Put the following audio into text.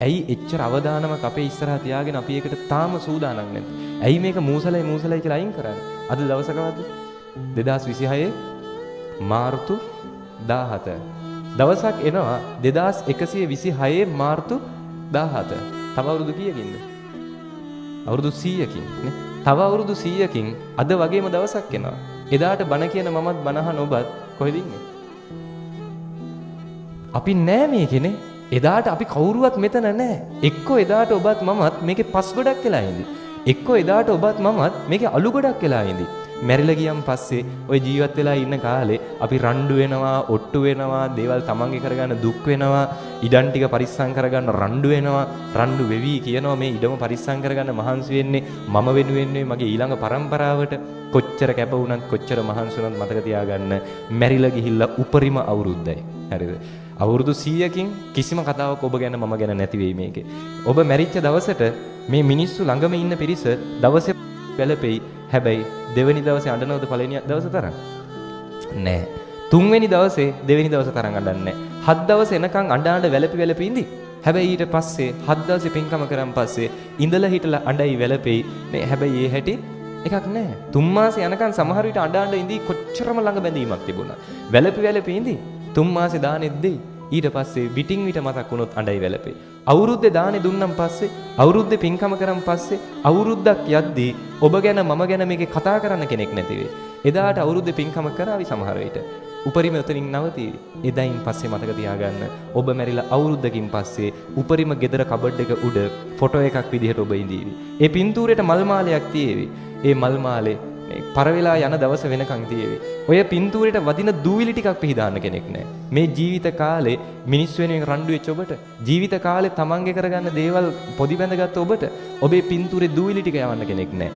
ඇයි එච්චර අවදානමක් අපේ ඉස්සරහා තියාගෙන අපි ඒකට තාම සූදානම් නැත්තේ? ඇයි මේක මූසලයි මූසලයි කියලා අයින් කරන්නේ? අද දවසකවද්ද? 2026 මාර්තු 17. දවසක් එනවා 2126 මාර්තු 17. තව අවුරුදු කීයකින්ද? අවුරුදු 100කින් නේ. තව අවුරුදු 100කින් අද වගේම දවසක් එනවා. එදාට බණ කියන මමත් බණ අහන ඔබත් කොහෙද ඉන්නේ? අපි නෑ මේකේ. එදාට අපි කවුරුවත් මෙතන නෑ. එක්කෝ එදාට ඔබත් මමත් මේකේ පස් ගොඩක් වෙලා ඉඳි. එක්කෝ එදාට ඔබත් මමත් මේකේ අලු ගොඩක් වෙලා ඉඳි. මැරිලා ගියන් පස්සේ ඔය ජීවත් වෙලා ඉන්න කාලේ අපි රණ්ඩු වෙනවා, ඔට්ටු වෙනවා, දේවල් තමන්ගේ කරගන්න දුක් වෙනවා, ඉඩම් ටික පරිස්සම් කරගන්න රණ්ඩු වෙනවා, රණ්ඩු වෙවි කියනවා මේ ඉඩම පරිස්සම් කරගන්න මහන්සි වෙන්නේ මම වෙනුවෙන් නෙවෙයි මගේ ඊළඟ පරම්පරාවට. කොච්චර කැප වුණත් කොච්චර මහන්සි වුණත් මතක තියාගන්න මැරිලා ගිහිල්ලා උපරිම අවුරුද්දයි. හරිද? අවුරුදු 100කින් කිසිම කතාවක් ඔබ ගැන මම ගැන නැති වෙයි මේකේ. ඔබ මැරිච්ච දවසට මේ මිනිස්සු ළඟම ඉන්න පිරිස දවසේ වැළපෙයි. හැබැයි දෙවෙනි දවසේ අඬනවද පළවෙනි දවස තරම්? නෑ. තුන්වෙනි දවසේ දෙවෙනි දවස තරම් අඬන්නේ නෑ. හත් දවස් එනකන් අඬ අඬ වැළපි වැළපි ඉඳි. හැබැයි ඊට පස්සේ හත් දවසේ පින්කම කරන් පස්සේ ඉඳලා හිටලා අඬයි වැළපෙයි. නේ හැබැයි ඒ හැටි එකක් නෑ. තුන් මාසේ යනකන් සමහර විට අඬ අඬ ඉඳි කොච්චරම ළඟ බැඳීමක් තිබුණා. වැළපි වැළපි ඉඳි. තුන් මාසේ දානෙත් දෙයි. ඊට පස්සේ විටින් විට මතක් වුණොත් අඬයි වැළපෙයි. අවුරුද්දේ දානෙ දුන්නම් පස්සේ අවුරුද්දේ පින්කම කරන් පස්සේ අවුරුද්දක් යද්දී ඔබ ගැන මම ගැන මේකේ කතා කරන්න කෙනෙක් නැති වෙයි. එදාට අවුරුද්දේ පින්කම කරાવી සමහර විට. උපරිම උතනින් නවතීවි. එදායින් පස්සේ මතක තියාගන්න ඔබ මැරිලා අවුරුද්දකින් පස්සේ උපරිම ගෙදර කබඩ් එක උඩ ෆොටෝ එකක් විදිහට ඔබ ඉඳීවි. ඒ පින්තූරයට මල් මාලයක් තියේවි. ඒ මල් මාලේ මේ පර වෙලා යන දවස වෙනකන් තියේවි. ඔය පින්තූරයට වදින දූවිලි ටිකක් පිහදාන්න කෙනෙක් නැහැ. මේ ජීවිත කාලේ මිනිස් වෙනුවෙන් රණ්ඩු වෙච්ච ඔබට, ජීවිත කාලේ තමන්ගේ කරගන්න දේවල් පොඩි බැඳගත්ත ඔබට, ඔබේ පින්තූරේ දූවිලි ටික යවන්න කෙනෙක් නැහැ.